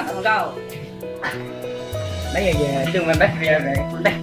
Nkauj, neb yog yawg Looj mas npab pw ntej.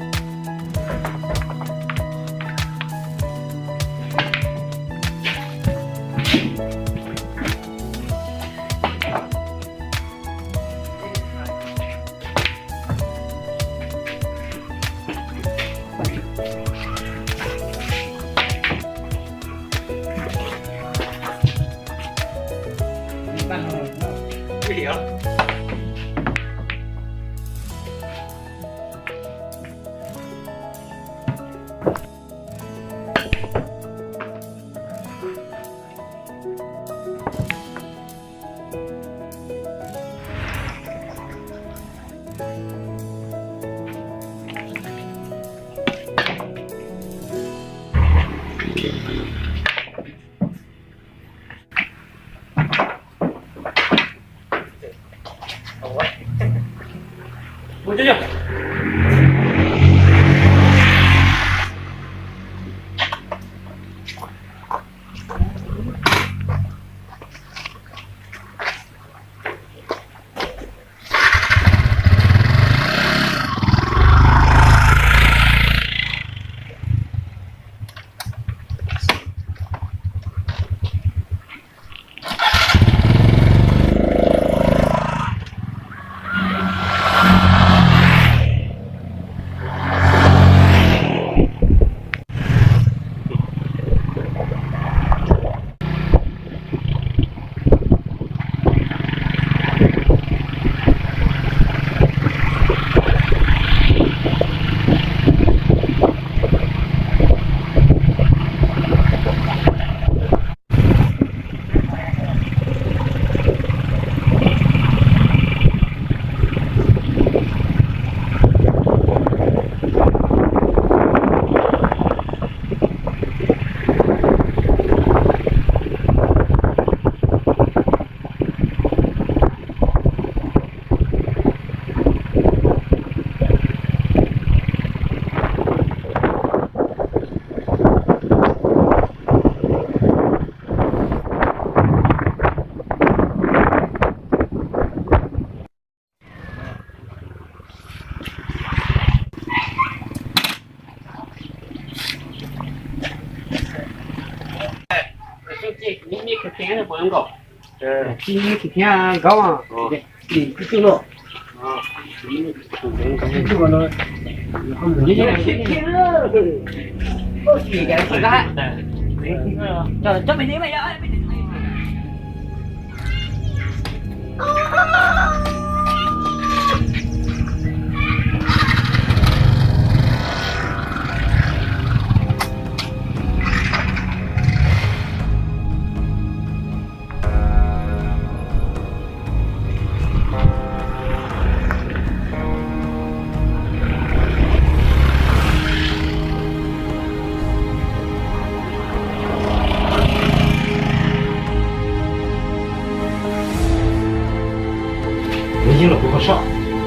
Nws yeej los kuv qhov soj,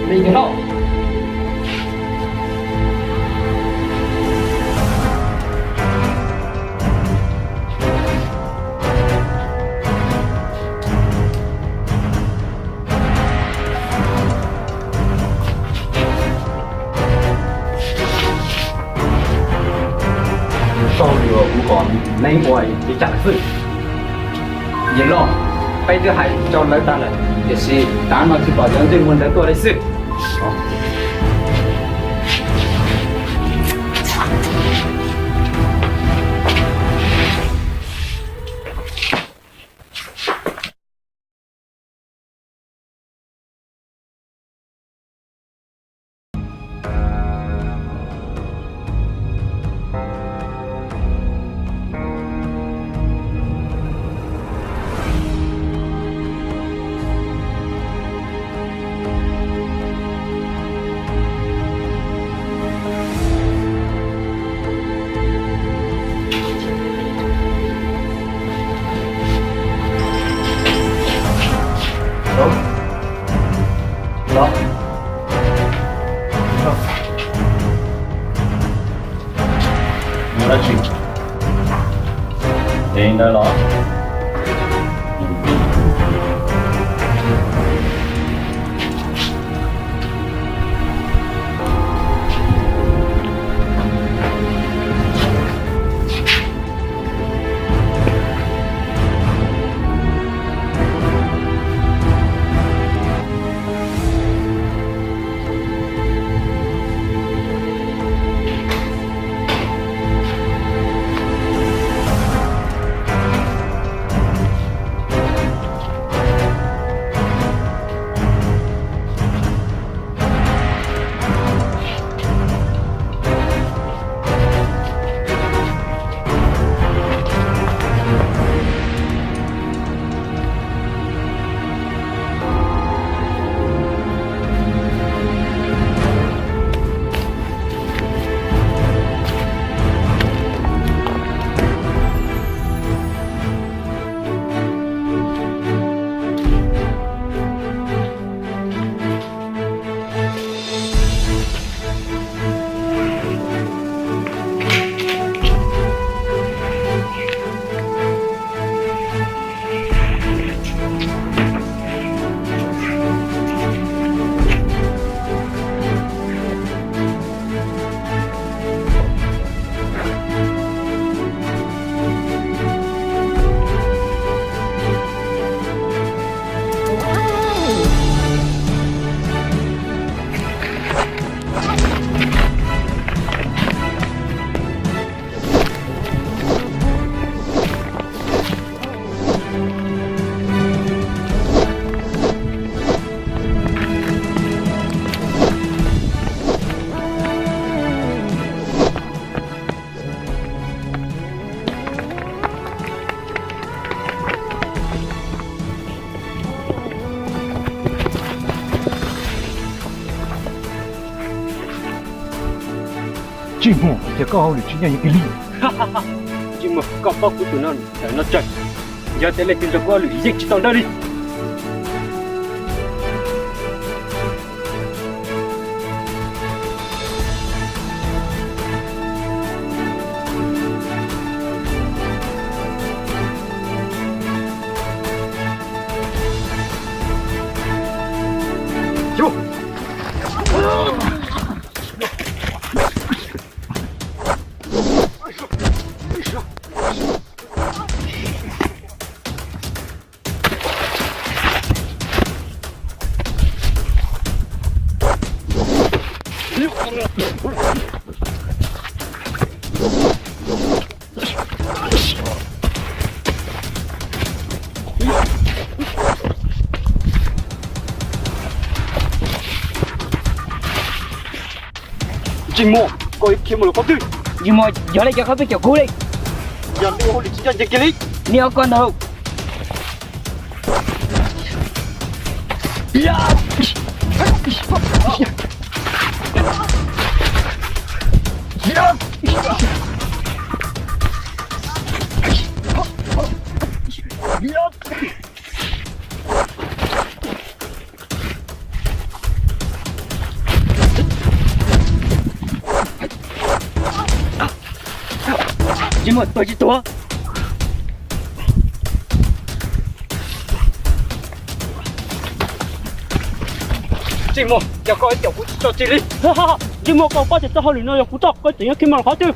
nws yeej los. Soj lus kuv kom neb ua li cas lawm xwb. Yawg loj, peb twb hais rau lawv tag lawm, tiam sis tav no tsis pom cov ntsej muag ntawd tuaj li xwb. Los. Muaj dab tsi? Ces ntawd los. Ntsej muag, cas koj hauj lwm tsis ncaj ncees kiag li. Ntsej muag, koj paub kuv tus no tawm no tsawg, yog tias leej twg nrog kuv hauj lwm yeej tsis tau dawb li. Ntsej muag, koj khiav mus lawm qhov twg? Ntsej muag, yog li cas koj pheej caum kuv li? Yog nej ua hauj lwm tsis ncaj ncees kiag li. Nej ob ko ntawd. Ntsej muag, tuag tsis tuag? Ntsej muag, cas koj caum kuv tsis tso tseg li? Ntsej muag, koj paub tias txoj hauj lwm no yog kuv txoj, koj tseem yuav khiav mus lawm qhov twg?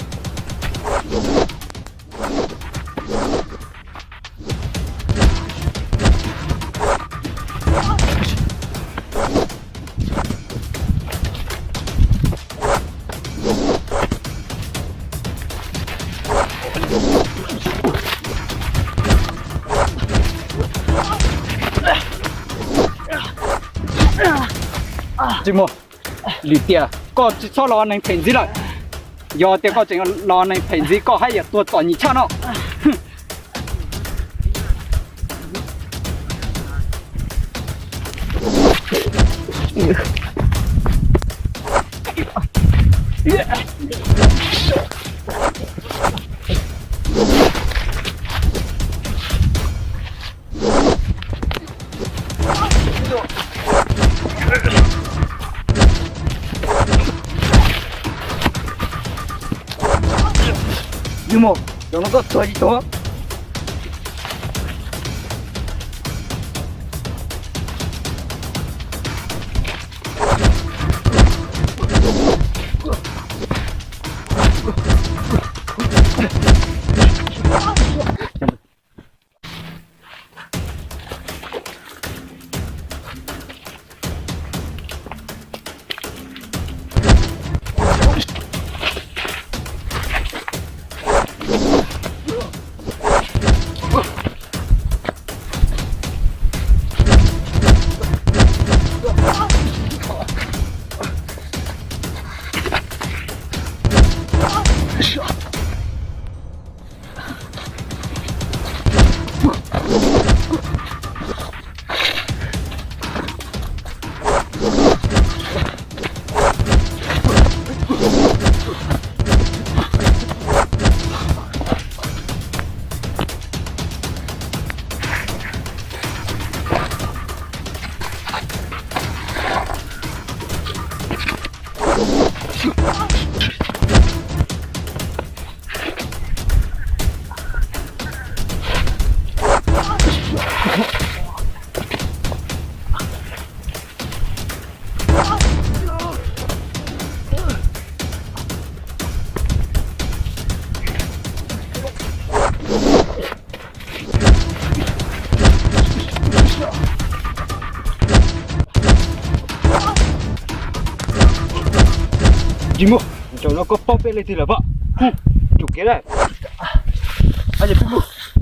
Ntsej muag, lim tias koj tsis txhob los neeg phem ntxiv lawm. Yog tias koj tseem los neeg phem ntxiv, koj haj yam tuag txom nyem tshaj no. Ntsej muag, zaum no koj tuag tsis tuag? Ntsej muag, zaum no koj paub peb leej twg lawm pom? Tsum kev lawm. Peb mus.